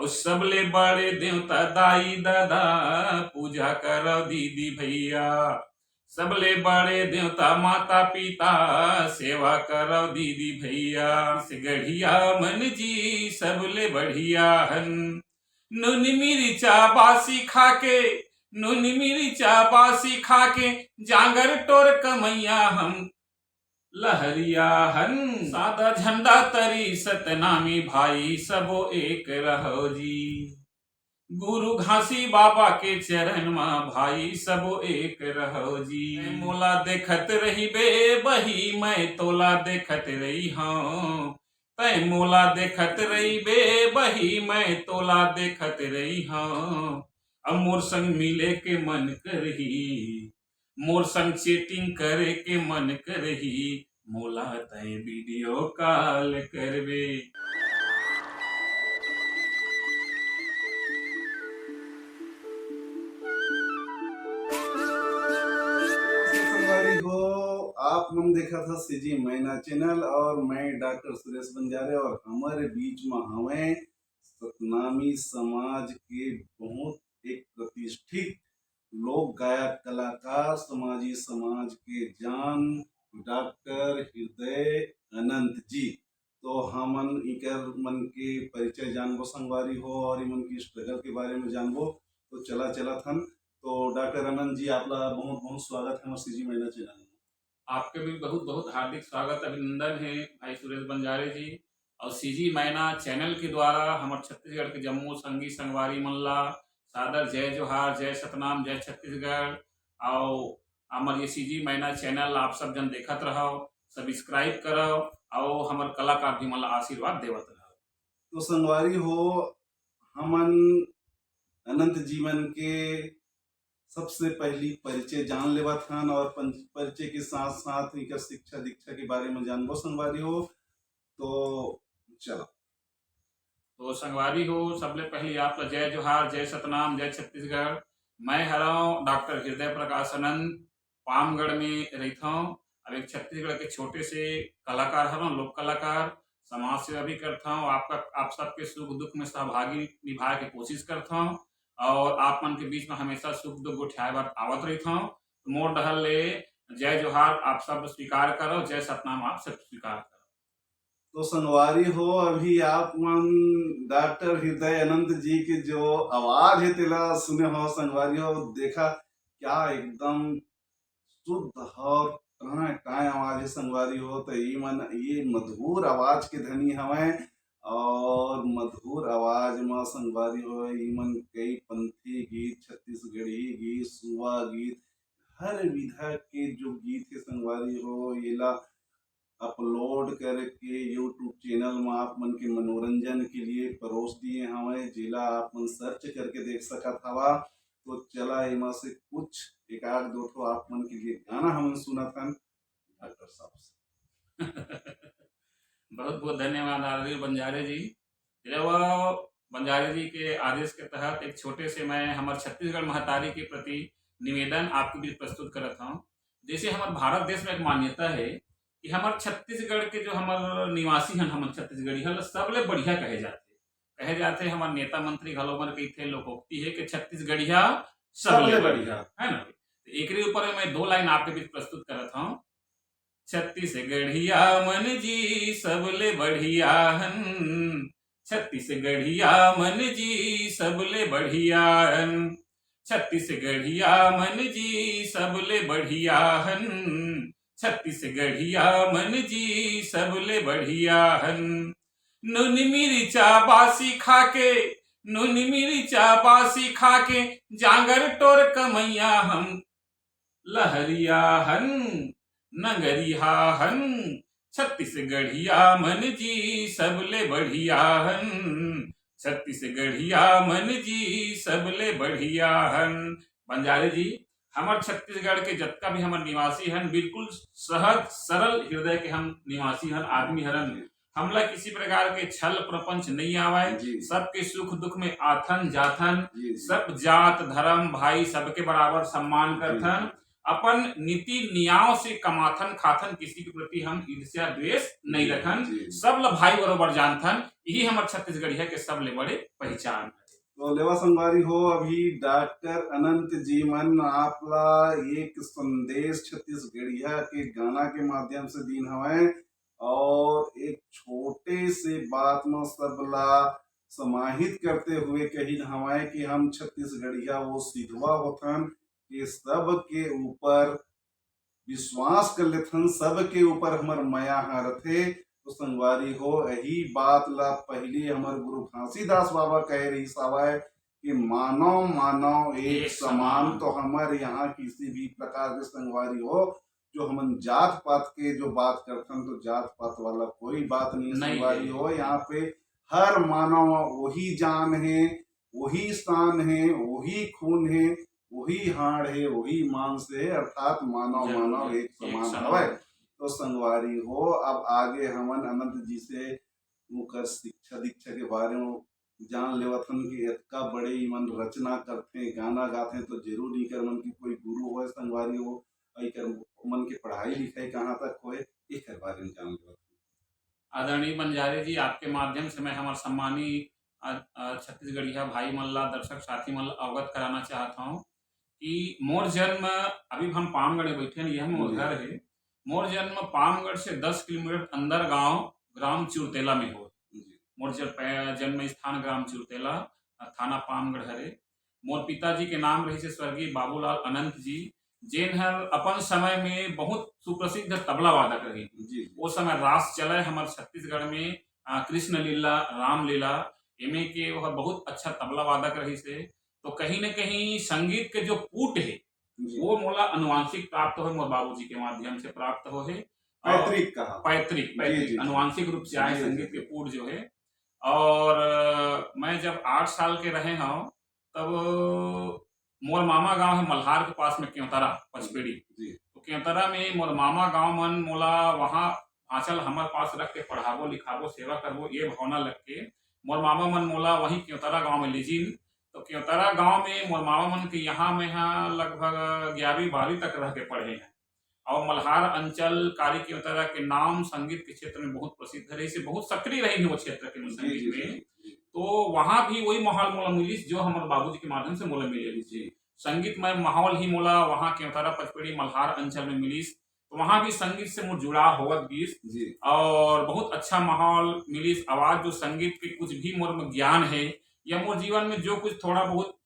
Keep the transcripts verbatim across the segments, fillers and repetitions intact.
सबले बड़े देवता दाई ददा, पूजा करव दीदी भैया। सबले बड़े देवता माता पिता, सेवा करव दीदी भैया। छत्तीसगढ़िया मन जी सबले बढ़िया हन। नून मिर्चा बासी खा के, नून मिर्चा बासी खा के, जांगर टोर कमैया हम लहरिया हन। सादा झंडा तरी सतनामी भाई, सबो एक रहो जी। गुरु घासी बाबा के चरण मा भाई, सबो एक रहो जी। मोला देखत रहिबे बही, मैं तोला देखत रही हूँ। तै मोला देखत रहिबे बही, मैं तोला देखत रही हूँ। अब मोर संग मिले के मन करही, मोर संग चैटिंग करे के मन करही, मोला तै वीडियो कॉल करबे। संगवारी हो, आप मन देखत ह सीजी मैना चैनल और मैं डॉक्टर सुरेश बंजारे और हमारे बीच में हवे सतनामी समाज के बहुत एक प्रतिष्ठित लोक गायक, कलाकार, समाजी समाज के जान डॉक्टर हृदय अनंत जी। तो हमन इकर मन के परिचय जानबो संगवारी हो और इमन की स्ट्रगल के बारे में जानबो। तो चला चलत हन। तो डॉक्टर अनंत जी, आपला बहुत बहुत स्वागत है हमारे सीजी मैना चैनल में। आपके भी बहुत बहुत हार्दिक स्वागत, अभिनंदन है भाई सुरेश बंजारे जी। और सीजी मैना चैनल के द्वारा हमर छत्तीसगढ़ के जम्मो संगी संगवारी मन ला सादर जय जोहार, जय सतनाम, जय छत्तीसगढ़। और हमर ये सीजी मैना चैनल आप सब जन देखत रहव, सब्सक्राइब करव और हमर कलाकार भी मन ला आशीर्वाद देवत रहव। तो संगवारी हो, हमन अनंत जी मन के सबसे पहली परिचय जान लेवत हन और पं-, परिचय के साथ साथ इनकर शिक्षा दीक्षा के बारे में जानबो संगवारी हो। तो चला। तो संगवारी हो, सबले पहली आप ला जय जोहार, जय सतनाम, जय छत्तीसगढ़। मैं हरव डॉक्टर हृदय प्रकाश अनंत, पामगढ़ में रहिथव। अब एक छत्तीसगढ़ के छोटे से कलाकार हरव, लोक कलाकार, समाज सेवा भी करथव। आपका, आप सबके सुख दुख में सहभागी निभाए के कोशिश करथव और आप मन के बीच में हमेशा सुख दुख गोठियाए बर आवत रहिथव। तो मोर डहर ले जय जोहार आप सब स्वीकार करव, जय सतनाम आप सब स्वीकार करव। तो संगवारी हो, अभी आप मन डॉक्टर हृदय अनंत जी के जो आवाज है तेला सुने हो संगवारी हो, देखा क्या एकदम शुद्ध और टाय टाय आवाज है संगवारी हो। तो ये मन, ये मधुर आवाज के धनी हवय और मधुर आवाज म संगवारी हो, ये मन कई पंथी गीत, छत्तीसगढ़ी गीत, सुवा गीत, हर विधा के जो गीत है संगवारी हो, येला अपलोड करके YouTube चैनल म आप मन के मनोरंजन के लिए परोस दिए हवय, जेला आप मन सर्च करके देख सकत हवा। तो चला एमा से कुछ एक आध दो ठो आप मन के लिए गाना हमन सुनत हन डॉक्टर साहब से। बहुत बहुत धन्यवाद आदरणीय बंजारे जी। तेरा वो बंजारे जी के आदेश के तहत एक छोटे से मैं हमर छत्तीसगढ़ महतारी के प्रति निवेदन आपके बीच प्रस्तुत करत हूँ। जैसे हमर भारत देश में एक मान्यता है कि हमर छत्तीसगढ़ के जो हमर निवासी हन, हमर छत्तीसगढ़ी हल सबले बढ़िया कहे जाथे। कहे जाथे, हमर नेता मंत्री घलो मन कहिथे, लोकोक्ति है कि छत्तीसगढ़िया सबले सबले बढ़िया, बढ़िया। है ना? तो एकरे ऊपर मैं दो लाइन आपके बीच प्रस्तुत करत हूँ। छत्तीसगढ़िया मन जी सबले बढ़िया हन, छत्तीसगढ़िया मन जी सबले बढ़िया हन, छत्तीसगढ़िया मन जी सबले बढ़िया हन, छत्तीसगढ़िया मन जी सबले बढ़िया हन। नून मिर्चा बासी खा के, नून मिर्चा बासी खा के, जांगर टोर कमैया हम लहरिया हन, नगरिहा हन, छत्तीसगढ़िया मन जी सबले बढ़िया हन, छत्तीसगढ़िया मन जी सबले बढ़िया हन। बंजारे जी, हमर छत्तीसगढ़ के जतका भी हमर निवासी हन, बिल्कुल सहज सरल हृदय के हम निवासी हन, आदमी हरन। हमला किसी प्रकार के छल प्रपंच नहीं आवय। जी। सबके सुख दुख में आथन जाथन। जी, जी। सब जात धर्म भाई सबके बराबर सम्मान जी। करथन। अपन नीति नियाव से कमाथन खाथन, किसी के प्रति हम ईर्ष्या द्वेष नहीं जी, रखन, जी। सब ल भाई बरोबर जानथन, यही हमर छत्तीसगढ़िया के सबले बड़े पहचान है। तो लेवा संगवारी हो, अभी डॉक्टर अनंत जी मन आप ला एक संदेश छत्तीसगढ़िया के गाना के माध्यम से दीन हवय और एक छोटे से बात म सब ला समाहित करते हुए कहिन हवय कि हम छत्तीसगढ़िया वो सिधवा होथन कि सबके ऊपर विश्वास कर लेथन, सबके ऊपर हमर मया ह रथे। तो संगवारी हो, यही बात ला पहली हमर गुरु घासीदास बाबा कहे रहिस हवय कि मानव मानव एक एक समान। समान। तो हमर यहाँ किसी भी प्रकार के संगवारी हो, जो हमन जात पात के जो बात करथन, तो जात पात वाला कोई बात नहीं है नहीं संगवारी है। हो। यहाँ पे हर मानव वही जान है, वही शान है, वही खून है, वही हाड़ है, वही मांस है, अर्थात मानव जरूर, मानव एक एक समान समान। हवय। तो संगवारी हो, अब आगे हमन अनंत जी से उनकर शिक्षा दीक्षा के बारे में जान लेवत हन कि एतका बड़े इमन रचना करथे, गाना गाथे, तो जरूर इकर मन के कोई गुरु होय संगवारी हो, अउ इकर मन के पढ़ाई लिखाई कहाँ तक होय, एकर बारे में जान लेवत हन। आदरणीय बंजारे जी, आपके माध्यम से मैं हमर सम्मानी, अ, अ, छत्तीसगढ़िया भाई मन ला, दर्शक साथी मन ला अवगत कराना चाहत हूँ कि मोर जन्म, अभी हम पामगढ़ में बैठे हैं, यह मोर जी। घर है। मोर जन्म पामगढ़ से दस किलोमीटर अंदर गांव, ग्राम चिरतेला में हो। जी। मोर जन-, पै-, जन्म स्थान ग्राम चिरतेला, अ, थाना पामगढ़ हरे। मोर पिताजी के नाम रहिस हे स्वर्गीय बाबूलाल अनंत जी, जेन हर अपन समय में बहुत सुप्रसिद्ध तबला वादक रहिन। जी, जी। वो समय रास चले हमर छत्तीसगढ़ में, अ, कृष्ण लीला, रामलीला, एमे के वो बहुत अच्छा तबला वादक रहिस हे। तो कहीं न कहीं संगीत के जो पूट हे, जी। वो मोला अनुवांशिक प्राप्त होय, मोर बाबूजी के माध्यम से प्राप्त होय हे। और पैतृक कहा। पैतृक, जी, पैतृक, जी, जी। अनुवांशिक रूप से आए जी, जी, संगीत जी। के पूट जो है। और, अ, मैं जब आठ साल के रहे हूँ, तब मोर मामा गांव है मल्हार के पास में, केवतरा, पचपेड़ी। जी। तो केवतरा में मोर मामा गांव मन मोला वहाँ भांचल हमर पास रख के पढ़ाबो, लिखाबो, सेवा करबो, ये भावना लग के मोर मामा मन मोला वहीं केवतरा गांव में ले जीन। तो केवतरा गांव में मोर मामा मन के यहाँ मैं हा लगभग ग्यारहवीं बारहवीं तक रह के पढ़े हैं। और मल्हार अंचल, कारी केवतरा के नाम संगीत के क्षेत्र में बहुत प्रसिद्ध रहे, से बहुत सक्रिय रहे हैं वो क्षेत्र के जी, संगीत जी, में। जी, जी। तो वहाँ भी वही माहौल मोला मिलिस, जो हमर बाबूजी के माध्यम से मोला मिले जी। संगीतमय माहौल ही मोला वहाँ केवतरा, पचपेड़ी, मल्हार अंचल में मिलिस। तो वहाँ भी संगीत से मोर जुड़ाव होवत गिस जी। और बहुत अच्छा माहौल मिलिस। आवाज जो संगीत के कुछ भी मोर में ज्ञान है या मोर जीवन में जो कुछ थोड़ा बहुत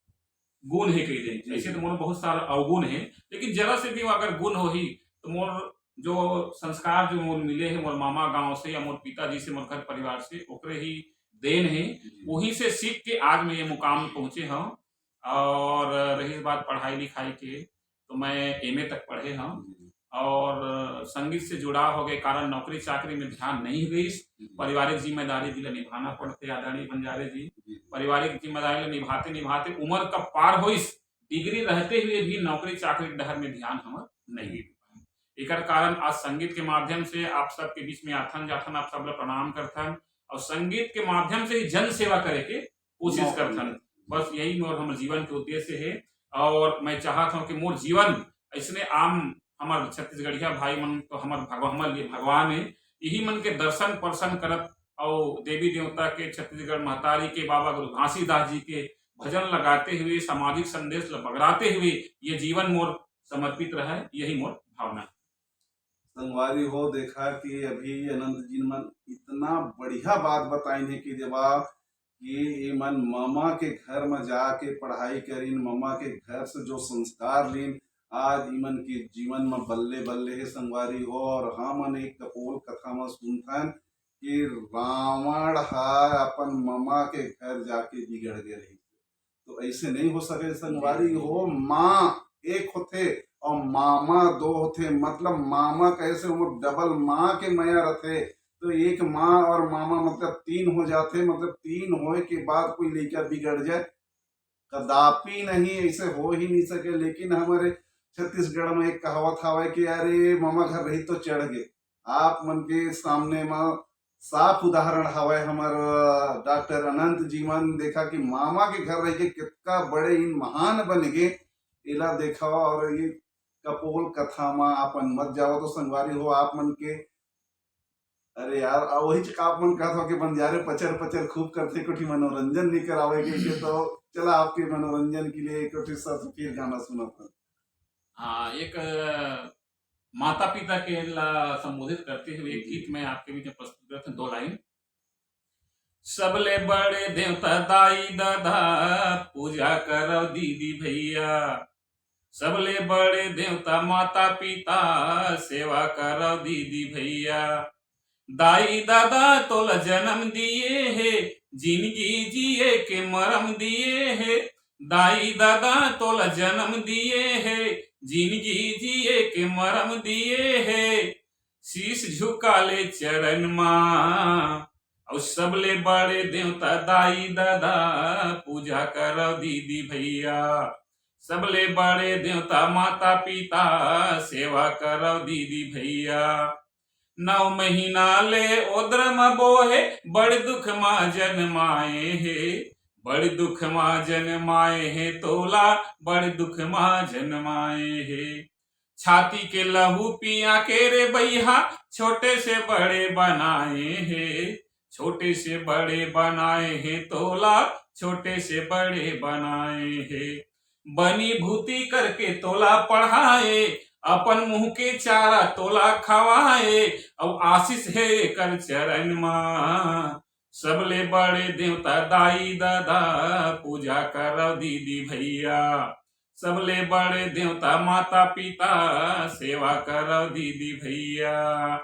गुण है कह दे, जी। ऐसे तो मोर बहुत सारा अवगुण है, लेकिन जरा से भी अगर गुण होही तो मोर जो संस्कार जो मोर मिले है मोर मामा गांव से या मोर पिताजी से, मोर घर परिवार से, ओकरे ही देन है। जी। वहीं से सीख के आज मैं ये मुकाम में पहुंचे हूँ। और रही बात पढ़ाई लिखाई के, तो मैं एमए तक पढ़े हूँ। जी। और संगीत से जुड़ाव हो गए कारण नौकरी चाकरी में ध्यान नहीं गइस। जी। पारिवारिक जिम्मेदारी भी ला निभाना पड़थे आदरणीय बंजारे जी। जी। पारिवारिक जिम्मेदारी ला निभाते निभाते उम्र का पार होइस, डिग्री रहते हुए भी नौकरी चाकरी के डहर में ध्यान हमर नहीं दे पाए। एकर कारण आज संगीत के माध्यम से आप सबके बीच में आथन जाथन, आप सब ला प्रणाम करथन और संगीत के माध्यम से ही जन सेवा करे के कोशिश मौका करथन। मिले। बस यही मोर हमर जीवन के उद्देश्य है और मैं चाहत हूँ कि मोर जीवन ऐसने आम हमर छत्तीसगढ़िया भाई मन तो हमर भगवान, हमर लिए भगवान है, यही मन के दर्शन पर्शन करत और देवी देवता के, छत्तीसगढ़ महतारी के, बाबा गुरु घासीदास जी के भजन लगाते हुए, सामाजिक संदेश ल बगराते हुए ये जीवन मोर समर्पित रहे, यही मोर भावना है। संगवारी हो, देखा कि अभी अनंत जी मन इतना बढ़िया बात बताइन हे कि देवा कि ये मन मामा के घर म जाके पढ़ाई करिन, मामा के घर से जो संस्कार लीन, आज इमन के जीवन म बल्ले बल्ले हे संगवारी हो। और हमन एक कपोल कथा म सुनथन कि रावण ह अपन मामा के घर जाके बिगड़ गे रहिस। तो ऐसे नहीं हो सके संगवारी हो, माँ एक होथे और मामा दो होथे, मतलब मामा कहे से वो डबल माँ के मया रथे। तो एक माँ और मामा मतलब तीन हो जाथे, मतलब तीन होए के बाद कोई लइका बिगड़ जाए, कदापि नहीं, ऐसे हो ही नहीं सके। लेकिन हमारे छत्तीसगढ़ में एक कहावत हवय कि अरे मामा घर रही तो चढ़ गए। आप मन के सामने म साफ उदाहरण हवय हमर डॉक्टर अनंत जी मन। देखा कि मामा के घर रह के कितना बड़े इन महान बन गए, एला देखा। और ये कपोल कथा मा अपन मत जावव। तो संगवारी हो, आप मन के, अरे यार, आ वही च आप मन कहत हो कि बंजारे पचर पचर खूब करथे, कोठी मनोरंजन नहीं करावे के, के तो चला आपके मनोरंजन के लिए कोठी सा फिर गाना सुनात हन। हाँ, एक, अ, माता पिता के ला संबोधित करते हुए एक गीत मैं आपके बीच में प्रस्तुत करत हूँ, दो लाइन। सबले बड़े देवता दाई ददा, पूजा करव दीदी भैया। सबले बड़े देवता माता पिता, सेवा करव दीदी भैया। दाई ददा तोला जन्म दिए हे, जिंदगी जिए के मरम दिए हे। दाई ददा तोला जन्म दिए हे, जिंदगी जिए के मरम दिए हे। शीश झुका ले चरण मा, अउ सबले बड़े देवता दाई ददा, पूजा करव दीदी भैया। सबले बड़े देवता माता पिता, सेवा करव दीदी भैया। नौ महीना ले ओदर म बोहे, बड़ दुख मा जनमाए हे। बड़ दुख मा जनमाए हे तोला, बड़ दुख मा जनमाए हे। छाती के लहू पिया के रे बइहा, छोटे से बड़े बनाए हे। छोटे से बड़े बनाए हे तोला, छोटे से बड़े बनाए हे। बनी भूती करके तोला पढ़ाए, अपन मुंह के चारा तोला खवाए, अउ आशीष हे कर चरण मा। सबले बड़े देवता दाई ददा, पूजा करव दीदी भैया। सबले बड़े देवता माता पिता, सेवा करव दीदी भैया।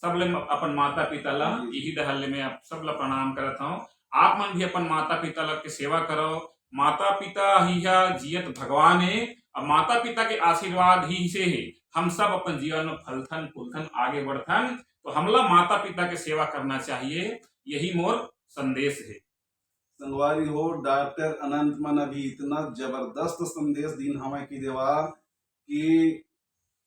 सबले म-, अपन माता पिता ला जी। इही डहर ले मैं आप सब ला प्रणाम करत हूँ। आप मन भी अपन माता पिता ला के सेवा करव। माता पिता ही हा जियत भगवान हे, अउ माता पिता के आशीर्वाद ही से हे हम सब अपन जीवन में फलथन फूलथन, आगे बढ़थन। तो हमला माता पिता के सेवा करना चाहिए, यही मोर संदेश हे। संगवारी हो, डॉक्टर अनंत मन अभी इतना जबरदस्त संदेश दीन हवय कि देवा, कि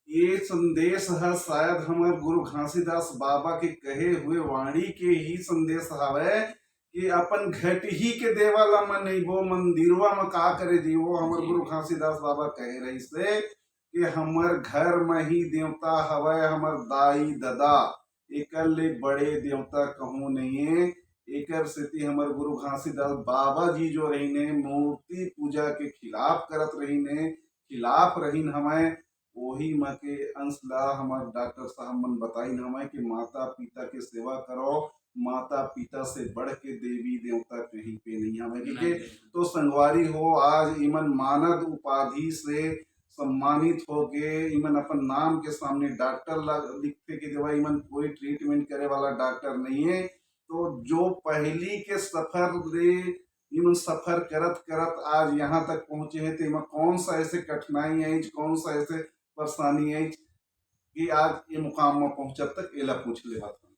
ये संदेश ह शायद हमर गुरु घासीदास बाबा के कहे हुए वाणी के ही संदेश हवय कि अपन घटिही के देवा ला मनइबो, मंदिरवा म का करे जीवो। हमर जी। गुरु घासीदास बाबा कहे रहिस हे कि हमर घर म ही देवता हवय, हमर दाई ददा, एकर ले बड़े देवता कहूँ नइये। एकर सेती हमर गुरु घासीदास बाबा जी जो रहिन हे, मूर्ति पूजा के खिलाफ करत रहिन हे, खिलाफ रहिन हवय। ओही म के अंश ला हमर डॉक्टर साहब मन बताइन हवय कि माता पिता के सेवा करो, माता पिता से बढ़ के देवी देवता कहीं पे नहीं हवय। ठीक है? नहीं। तो संगवारी हो, आज इमन मानद उपाधि से सम्मानित होके इमन अपन नाम के सामने डॉक्टर ला लिखथे कि देवा, इमन कोई ट्रीटमेंट करे वाला डॉक्टर नहीं है। तो जो पहली के सफर ले इमन सफर करत करत आज यहाँ तक पहुँचे हैं, तो इमा कौन सा ऐसे कठिनाई आई, कौन सा ऐसे परेशानी आई कि आज ये मुकाम में पहुँचत तक, एला पूछ लेवत हन।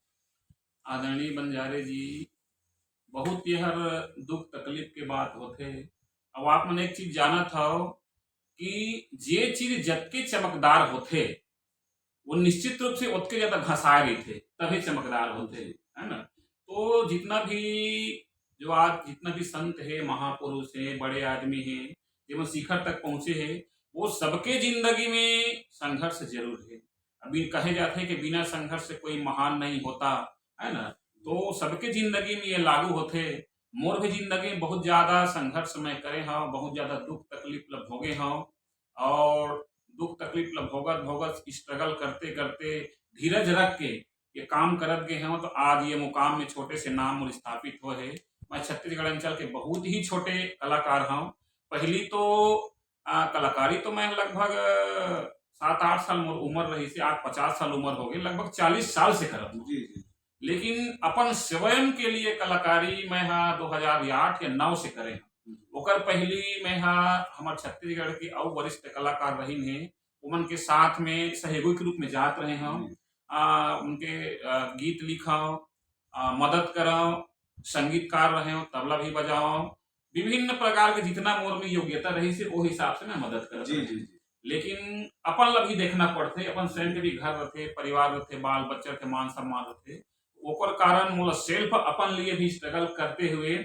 आदरणीय बंजारे जी, बहुत यहर दुख तकलीफ के बात होथे। अब आप मन एक चीज जानत हव कि जे चीज जतके चमकदार होथे, वो निश्चित रूप से ओतके ज्यादा घसाए रहिथे, तभे चमकदार होथे, है ना? तो जितना भी, जो आज जितना भी संत हे, महापुरुष हे, बड़े आदमी हे, जेमन शिखर तक पहुंचे हे, वो सबके जिंदगी में संघर्ष जरूर हे। अभी कहे जाथे कि बिना संघर्ष से कोई महान नहीं होता, है ना? तो सबके जिंदगी में ये लागू होथे। मोर भी जिंदगी में बहुत ज्यादा संघर्ष मैं करे हव, बहुत ज्यादा दुख तकलीफ ल भोगे हव, और दुख तकलीफ ल भोगत भोगत, स्ट्रगल करते करते, धीरज रख के ये काम करत गे हव, तो आज ये मुकाम में छोटे से नाम मोर स्थापित होए हे। मैं छत्तीसगढ़ अंचल के बहुत ही छोटे कलाकार हव। पहली तो, आ, कलाकारी तो मैं लगभग, आ, सात आठ साल मोर उम्र रहिस हे, आज पचास साल उम्र हो गए, लगभग चालीस साल से करत हव। जी, जी। लेकिन अपन स्वयं के लिए कलाकारी मैं हा दो हज़ार आठ या नौ से करे हव। हम्म। ओकर पहली मैं हा हमर छत्तीसगढ़ के अउ वरिष्ठ कलाकार रहिन हे, ओमन के साथ में सहयोगी के रूप में जात रहे हव। हम्म। आ, उनके, आ, गीत लिखव, आ, मदद करव, संगीतकार रहे हव, तबला भी बजाव, विभिन्न प्रकार के जितना मोर में योग्यता रहिस हे, ओ हिसाब से मैं मदद करत जी, रहे हव। जी, जी। लेकिन अपन ला भी देखना पड़थे, अपन स्वयं के भी घर रथे, परिवार रथे, बाल बच्चा रथे, मान सम्मान रथे। ओकर कारण मोला self अपन लिए भी struggle करते हुए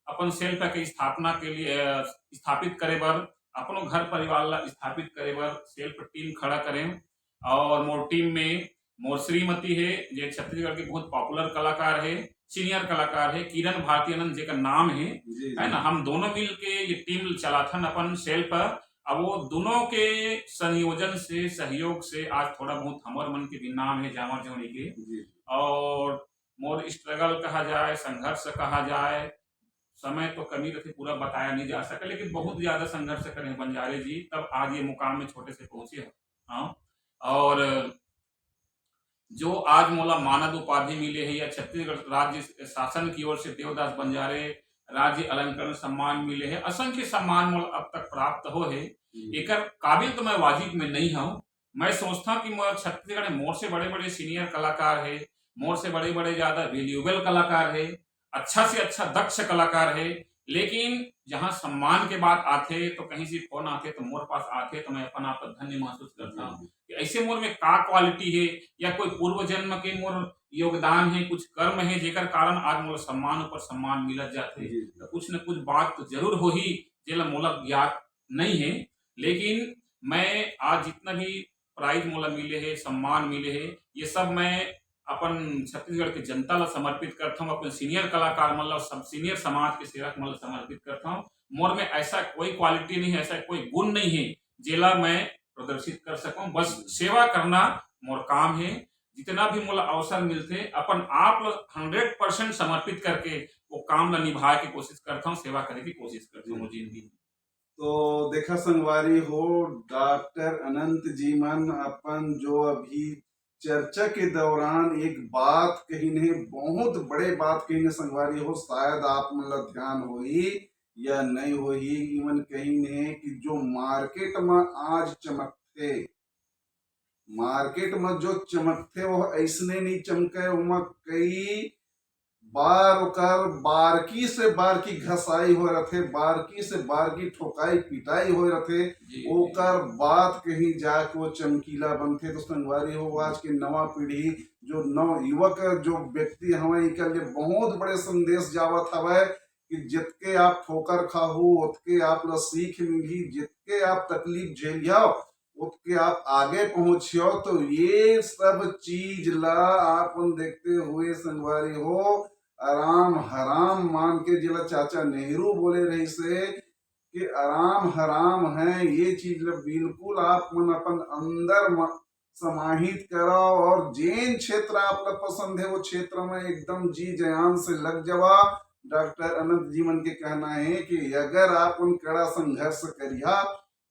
अपन self के स्थापना के लिए, अ, स्थापित करे बर अपनो घर परिवार ला स्थापित करे बर सेल्फ टीम खड़ा करें। और मोर टीम में मोर श्रीमती हे, जे छत्तीसगढ़ के बहुत पॉपुलर कलाकार हे, सीनियर कलाकार हे, किरण भारती आनंद जेकर नाम हे, जी, है जी। ना, हम दोनों मिल के ये टीम चलाथन अपन सेल्फ। अब वो दोनों के संयोजन से, सहयोग से आज थोड़ा बहुत हमर मन के भी नाम हे जामर जोड़ी के। जी। और मोर स्ट्रगल कहा जाए, संघर्ष कहा जाए, समय तो कमी रथे, पूरा बताया नहीं जा सके, लेकिन बहुत ज्यादा संघर्ष करे हैं बंजारे जी, तब आज ये मुकाम में छोटे से पहुंचे हैं। हाँ, और जो आज मोला मानद उपाधि मिले हे या छत्तीसगढ़ राज्य शासन की ओर से देवदास बंजारे राज्य अलंकरण सम्मान मिले हे, असंख्य सम्मान मोला अब तक प्राप्त हो हे, हम्म। एकर काबिल तो मैं वाजिब में नहीं हूँ। मैं सोचता कि मोर छत्तीसगढ़ में मोर से बड़े-बड़े सीनियर कलाकार हे, मोर से बड़े-बड़े ज्यादा वैल्यूएबल कलाकार हे, अच्छा से अच्छा दक्ष कलाकार हे, लेकिन जहाँ सम्मान के बात आथे तो कहीं से फोन आथे तो मोर पास आथे तो मैं अपन आप धन्य महसूस करता हूँ कि ऐसे मोर में का क्वालिटी हे या कोई पूर्व जन्म के मोर योगदान हे, कुछ कर्म हे, जेकर कारण आज मोला सम्मान ऊपर सम्मान मिलत जाथे। जी, जी। तो कुछ न कुछ बात तो जरूर होही, जेला मोला ज्ञात नहीं हे, लेकिन मैं आज जितना भी प्राइज मोला मिले हे, सम्मान मिले हे, ये सब मैं अपन छत्तीसगढ़ के जनता ला समर्पित करता हूँ, अपन सीनियर कलाकार मन ला, सब सीनियर समाज के सेवक मन ला समर्पित करता हूँ। मोर में ऐसा कोई क्वालिटी नहीं है, ऐसा कोई गुण नहीं है जेला मैं प्रदर्शित कर सकूं। बस सेवा करना मोर काम है। जितना भी मोला अवसर मिलथे, अपन आप ला हंड्रेड परसेंट समर्पित करके वो काम ला निभाए के कोशिश करता हूँ, सेवा करे की कोशिश करता हूँ जिंदगी में। तो देखा संगवारी हो, डॉक्टर अनंत जी मन अपन जो अभी चर्चा के दौरान एक बात कहिन हे, बहुत बड़े बात कहिन हे संगवारी हो, शायद आप मन ला ध्यान होही या नहीं होही, इमन कहिन हे कि जो मार्केट में आज चमकथे, मार्केट में जो चमकथे वो ऐसने नहीं चमके, ओमा कई बार ओकर बारकी से बारकी घसाई होए रथे, बारकी से बारकी ठोकाई पिटाई होए रथे, जी, जी। ओकर बाद कहीं जाके वो चमकीला बनथे। तो संगवारी हो, आज के नवा पीढ़ी, जो नव युवक, जो व्यक्ति हवय, एकर लिए बहुत बड़े संदेश जावत हवय कि जितके आप ठोकर खाहू, ओतके आप ला सीख मिलही, जितके आप तकलीफ झेलियव, ओतके आप आगे पहुंचियो। तो ये सब चीज ला आपन देखते हुए संगवारी हो, आराम हराम मान के, जेला चाचा नेहरू बोले रहिसे कि आराम हराम है, ये चीज ला बिल्कुल आप मन अपन अंदर म-, समाहित कराओ और जेन क्षेत्र आप ला पसंद है वो क्षेत्र में एकदम जी जान से लग जावा। डॉक्टर अनंत जी मन के कहना है कि अगर आप उन कड़ा संघर्ष करिहा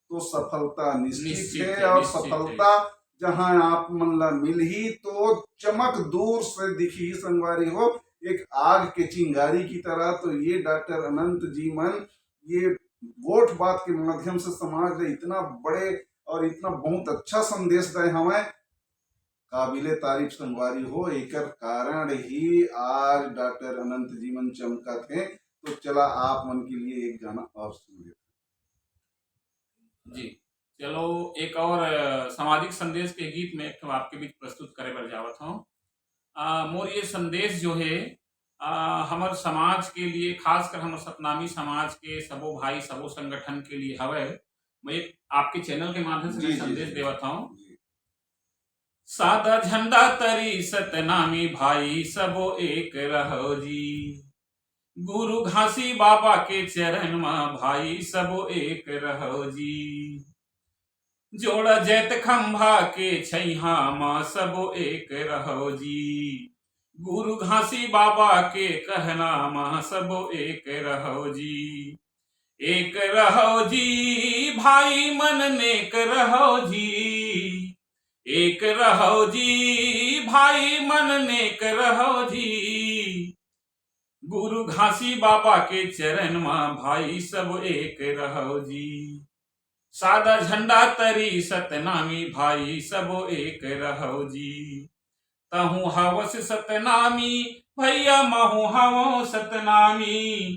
तो सफलता निश्चित निश्चित है, है, और निश्चित है। सफलता जहां आप मन ला मिलही तो चमक दूर से दिखही संगवारी हो, एक आग के चिंगारी की तरह। तो ये डॉक्टर अनंत जी मन ये गोठ बात के माध्यम से समाज ला इतना बड़े और इतना बहुत अच्छा संदेश दे हवय, काबिले तारीफ संगवारी हो। एकर कारण ही आज डॉक्टर अनंत जी मन चमकत हे। तो चला आप मन के लिए एक गाना और सुन लेते हैं। जी, चलो एक और, अ, सामाजिक संदेश के गीत में एक ठो आपके बीच प्रस्तुत करे बर जावत हूँ। अ, मोर ये संदेश जो है, अ, हमर समाज के लिए, खासकर हमर सतनामी समाज के सबो भाई, सबो संगठन के लिए हवय। मैं एक आपके चैनल के माध्यम से जी, मैं जी, संदेश जी। देवत हूँ। जी। सादा झंडा तरी सतनामी भाई सबो एक रहो जी। गुरु घासी बाबा के चरण म भाई सबो एक रहो जी। जोड़ा जैत खंभा के छैहा म सबो एक रहो जी। गुरु घासी बाबा के कहना म सबो एक रहो जी। एक रहो जी भाई मन नेक रहो जी। एक रहो जी भाई मन नेक रहो जी। गुरु घासी बाबा के चरण म भाई सब एक रहो जी। सादा झंडा तरी सतनामी भाई सब एक रहो जी। तहूँ हवस सतनामी भैया महूँ हवों सतनामी।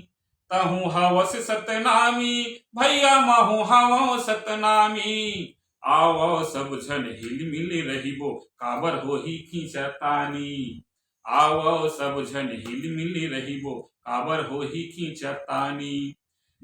तहूँ हवस सतनामी भैया महूँ हवों सतनामी। आवो सब झन हिल मिल रहिबो काबर होही खींचतानी। आवो सब झन हिल मिल रहिबो काबर होही खींचतानी।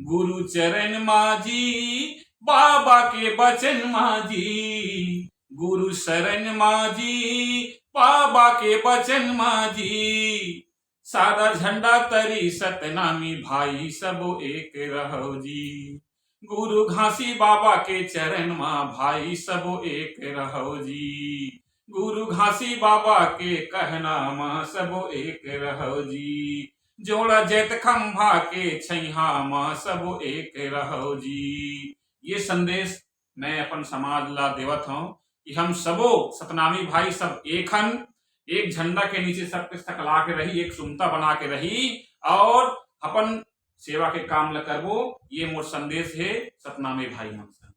गुरु चरण मा जी बाबा के बचन मा जी, गुरु शरण मा जी, बाबा के बचन मा जी, सादा झंडा तरी सतनामी भाई सबो एक रहो जी। गुरु घासी बाबा के चरण मा भाई सबो एक रहो जी। गुरु घासी बाबा के कहना मा सबो एक रहो जी। जोड़ा जैत खंभा के छैहा मा सबो एक रहो जी। ये संदेश मैं अपन समाज ला देवत हूँ कि हम सबो सतनामी भाई सब एक हन, एक झंडा के नीचे सब के सकला के रही, एक सुमता बना के रही और अपन सेवा के काम ल करबो। ये मोर संदेश हे सतनामी भाई मन से।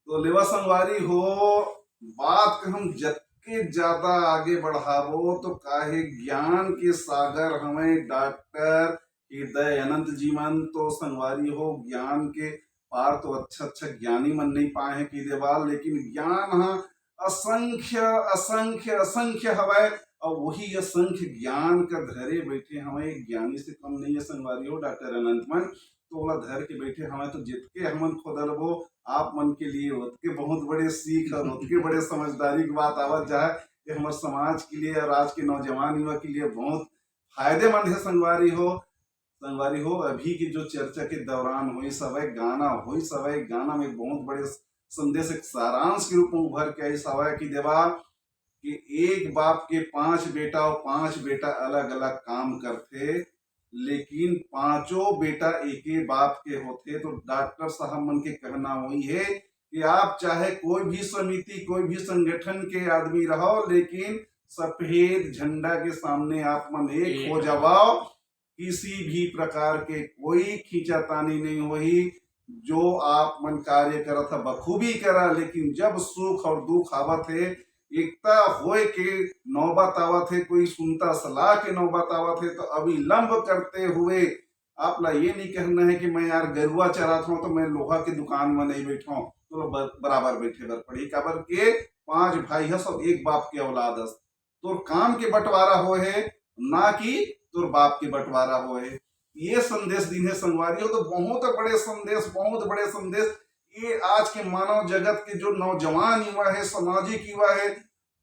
तो लेवा संगवारी हो, बात के हम जतके ज्यादा आगे बढ़ाबो तो काहे ज्ञान के सागर हमें डॉक्टर हृदय अनंत जी मन तो संगवारी हो, ज्ञान के पार तो अच्छा अच्छा ज्ञानी मन नहीं पाए हैं कि देवाल, लेकिन ज्ञान हा असंख्य असंख्य असंख्य हवय। और वही असंख्य ज्ञान का धरे बैठे हमें ज्ञानी से कम नहीं है संगवारी हो डॉक्टर अनंत मन। तो ओला धर के बैठे हमें तो जितके हमन खोदलबो आप मन के लिए ओतके बहुत बड़े सीख और ओतके बड़े समझदारी की बात आवत जाए। ये हमारे समाज के लिए और आज के नौजवान युवा के लिए बहुत फायदेमंद है संगवारी हो। संगवारी हो, अभी के जो चर्चा के दौरान होइस हवय, गाना होइस हवय, गाना में बहुत बड़े संदेश एक सारांश के रूप में उभर के आइस हवय कि देवा कि एक बाप के पांच बेटा और पांच बेटा अलग-अलग काम करथे, लेकिन पांचों बेटा एके बाप के होथे। तो डॉक्टर साहब मन के कहना वही है कि आप चाहे कोई भी समिति, कोई भी संगठन के आदमी रहो, लेकिन सफेद झंडा के सामने आप मन एक एक हो हो। जावाओ। किसी भी प्रकार के कोई खींचातानी नहीं होही। जो आप मन कार्य करत ह बखूबी करा, लेकिन जब सुख और दुख आवत हे, एकता होए के नौबत आवत हे, कोई सुनता सलाह के नौबत आवत हे, तो अविलंब करते हुए आप ला ये नहीं कहना है कि मैं यार गरुआ चरात हूँ तो मैं लोहा के दुकान में नहीं बैठा हूँ। तो ब-, बराबर बैठे बर पड़ी, काबर के पांच भाई हस और एक बाप के औलाद हस। तोर काम के बंटवारा होए हे, ना कि तोर बाप के बंटवारा होए हे। ये संदेश दिन हे संगवारी हो, तो बहुत बड़े संदेश, बहुत बड़े संदेश। ये आज के मानव जगत के जो नौजवान युवा हे, सामाजिक युवा हे,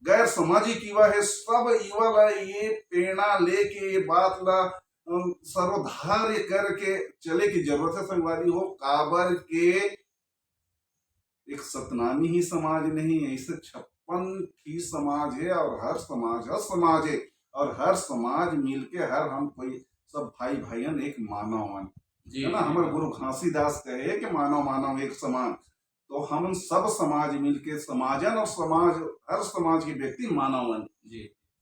गैर सामाजिक युवा हे, सब युवा ला ये प्रेरणा लेके ये बात ला, अम, सर्वधार्य करके चले की जरूरत हे संगवारी हो। काबर के एक सतनामी ही समाज नहीं, ऐसे छप्पन ठी समाज हे और हर समाज हर समाज हे और हर समाज मिलके हर हम कोई सब भाई भाईयन एक मानव हन, जी, है ना? जी, हमर हाँ। गुरु घासीदास कहे कि मानव मानव एक समान। तो हमन सब समाज मिलके समाजन और समाज, हर समाज के व्यक्ति मानव हन। जी।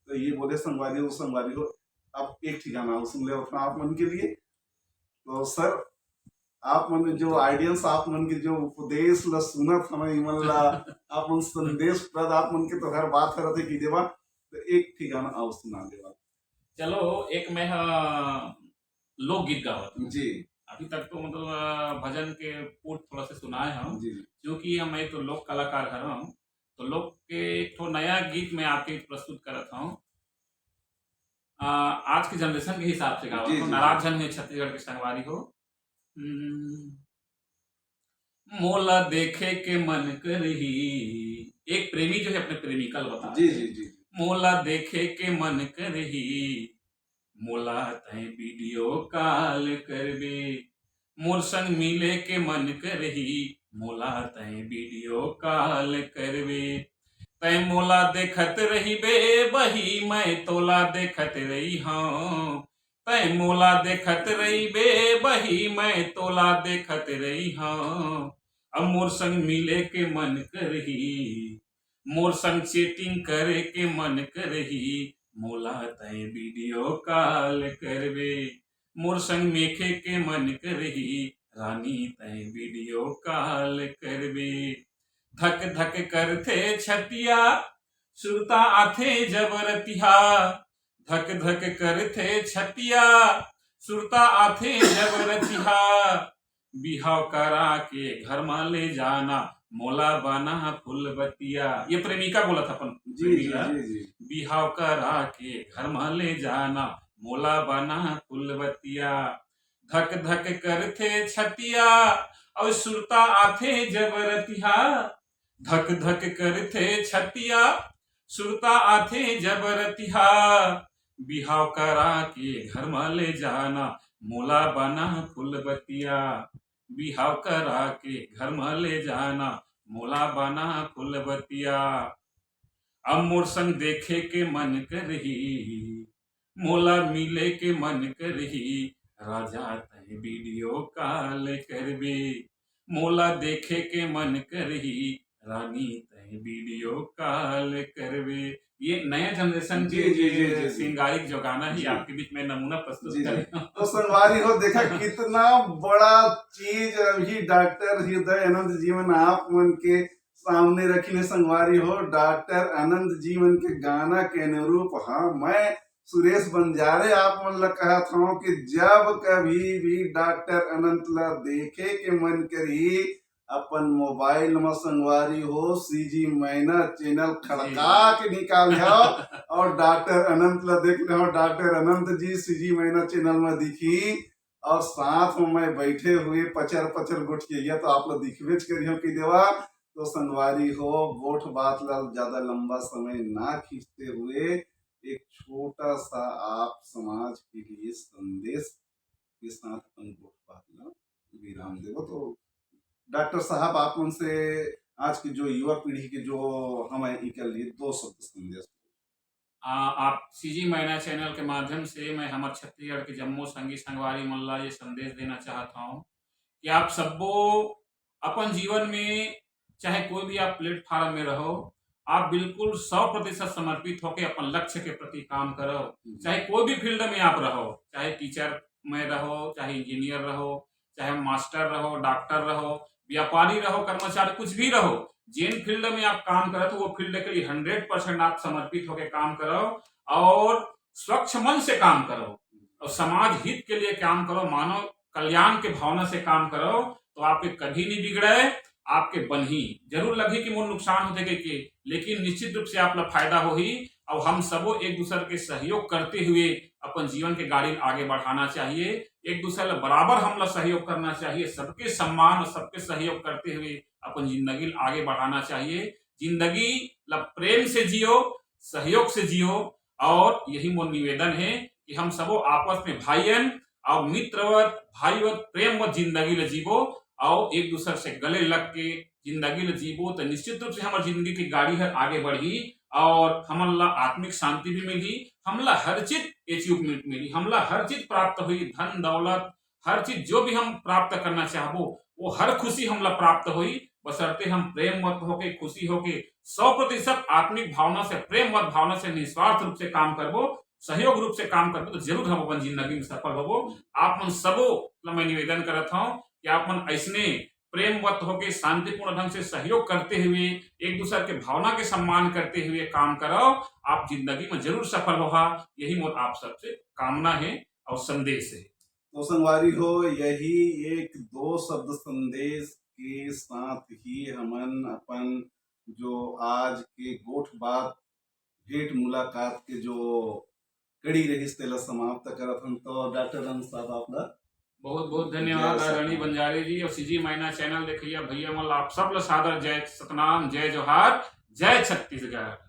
तो ये बोले संगवारी हो, संगवारी हो, अब एक ठी गाना और सुन ले अपना आप मन के लिए। तो सर, आप मन जो audience, आप मन के जो उपदेश ला सुनत हवय, इमन ला आप मन संदेश प्रद, आप मन के तो हर बात हर रथे की देवा, तो एक ठी गाना और सुना देवा। चलो, एक मैं ह लोकगीत गावत हूँ। जी। अभी तक तो मतलब, अ, भजन के पुट थोड़ा से सुनाए हम, जी। क्योंकि हम एक तो लोक कलाकार हरम, तो लोक के एक ठो नया गीत मैं आपके प्रस्तुत करत हूँ। अ, आज के generation के हिसाब से गावत जी, हूँ, जी, नाराज जी। झन हुई छत्तीसगढ़ के संगवारी हो। हम्म, मोला देखे के मन करही, एक प्रेमी जो है अपने प्रेमिका ल बता जी, रहे, जी, जी। मोला देखे के मन करही, मोला तय video call करबे, मोर संग मिले के मन करही, मोला तय video call करबे। तय मोला देखत रहिबे बही, मैं तोला देखत रही हूँ। तय मोला देखत रहिबे बही, मैं तोला देखत रही हूँ। अब मोर संग मिले के मन करही, मोर संग chatting करे के मन करही, मोला तय video call करबे। मोर संग मेखे के मन करही, रानी तय video call करबे। धक धक करथे छतिया, सुरता आथे जब रतिहा। धक धक करथे छतिया, सुरता आथे जब रतिहा। बिहाव करा के घर मा ले जाना, मोला बना फूल बतिया। ये प्रेमिका बोलत अपन जी, प्रेमी जी, ला। जी, जी। बिहाव करा के घर मा ले जाना, मोला बना फूल बतिया। धक धक करथे छतिया, अउ सुरता आथे जब रतिहा, धक धक करथे छतिया, सुरता आथे जब रतिहा। बिहाव करा के घर म ले जाना, मोला बना फूलबतिया। बिहाव करा के घर म ले जाना, मोला बना फूलबतिया। अब मोर संग देखे के मन करही, मोला मिले के मन करही, राजा तैं video call करबे। मोला देखे के मन करही, रानी तैं video call करबे। ये नया generation जी, के जी, जी, जी, जी। श्रृंगारिक जो गाना है, जी। आपके बीच में नमूना प्रस्तुत जी, जी। करें। तो संगवारी हो, देखा कितना बड़ा चीज अभी डॉक्टर हृदय आनंद जी मन आप मन के सामने रखिन हे संगवारी हो। डॉक्टर अनंत जी मन के गाना के अनुरूप, हाँ, मैं सुरेश बंजारे आप मन ला कहत हूँ कि जब कभी भी डॉक्टर अनंत ला देखे के मन करही, अपन मोबाइल म संगवारी हो सीजी मैना चैनल खड़का के निकाल जाओ और डॉक्टर अनंत ला देख लो। डॉक्टर अनंत जी सीजी मैना चैनल म दिखी और साथ में मैं बैठे हुए पचर पचर गोठिया तो आप लोग दिखबेच करियो कि देवा। तो संगवारी हो, गोठ बात ला ज्यादा लंबा समय ना खींचते हुए एक छोटा सा आप समाज के लिए संदेश के साथ अपन गोठ बात ला विराम देवो। तो डॉक्टर साहब, आप मन से आज की जो युवा पीढ़ी के जो हमें इकर लिए दो शब्द संदेश। आ, आप सीजी मैना चैनल के माध्यम से मैं हमर छत्तीसगढ़ के जम्मो संगी संगवारी मन ला ये संदेश देना चाहत हूँ कि आप सब्बो अपन जीवन में, चाहे कोई भी आप प्लेटफॉर्म में रहो, आप बिल्कुल सौ प्रतिशत समर्पित होके अपन लक्ष्य के प्रति काम करो। हम्म। चाहे कोई भी फील्ड में आप रहो, चाहे टीचर में रहो, चाहे इंजीनियर रहो, चाहे मास्टर रहो, डॉक्टर रहो, व्यापारी रहो, कर्मचारी, कुछ भी रहो, जिन फील्ड में आप काम करत हो, वो फील्ड के लिए हंड्रेड परसेंट आप समर्पित होकर काम करो और स्वच्छ मन से काम करो और समाज हित के लिए काम करो, मानव कल्याण के भावना से काम करो, तो आपके कभी नहीं बिगड़े, आपके बनही। जरूर लगी कि मोर नुकसान होते के, के, लेकिन निश्चित रूप से आप ला फायदा होही। और हम सबो एक दूसर के सहयोग करते हुए अपन जीवन के गाड़ी आगे बढ़ाना चाहिए। एक दूसर ला बराबर हमला सहयोग करना चाहिए। सबके सम्मान और सबके सहयोग करते हुए अपन जिंदगी ला आगे बढ़ाना चाहिए। जिंदगी ला प्रेम से जियो, सहयोग से जियो। और यही मोर निवेदन है कि हम सबो आपस में भाईयन और मित्रवत, भाईवत, प्रेमवत जिंदगी ला जीवो और एक दूसर से गले लग के जिंदगी ला जीवो, तो निश्चित रूप से हमार जिंदगी की गाड़ी हर आगे बढ़ी और हमन ला आत्मिक शांति भी मिली, हमला हर चीज अचीवमेंट मिली, हमला हर चीज प्राप्त हुई, धन दौलत, हर चीज जो भी हम प्राप्त करना चाहबो, वो हर खुशी हमला प्राप्त होई, बशर्ते हम प्रेमवत होके, खुशी होके, सौ प्रतिशत आत्मिक भावना से, प्रेमवत भावना से, निस्वार्थ रूप से काम करबो, सहयोग रूप से काम करबो, तो जरूर हम अपन जिंदगी में सफल होबो। आप मन सबो ला मैं निवेदन करत हूँ कि आप मन ऐसने प्रेमवत होके, शांतिपूर्ण ढंग से सहयोग करते हुए, एक दूसर के भावना के सम्मान करते हुए काम करो। आप जिंदगी में जरूर सफल होहा, यही मोर आप सबसे कामना है और संदेश है। तो संगवारी हो, यही एक दो शब्द संदेश के साथ ही हमन अपन जो आज के गोठ बात, भेंट मुलाकात के जो कड़ी रहिस, तेला समाप्त करत हन। तो डॉक्टर अनंत साहब, आप ला बहुत बहुत धन्यवाद जय आदरणीय सतनाम। बंजारे जी और सीजी मैना चैनल देखइया भैया मन ला, आप सब ला सादर जय सतनाम, जय जोहार, जय छत्तीसगढ़।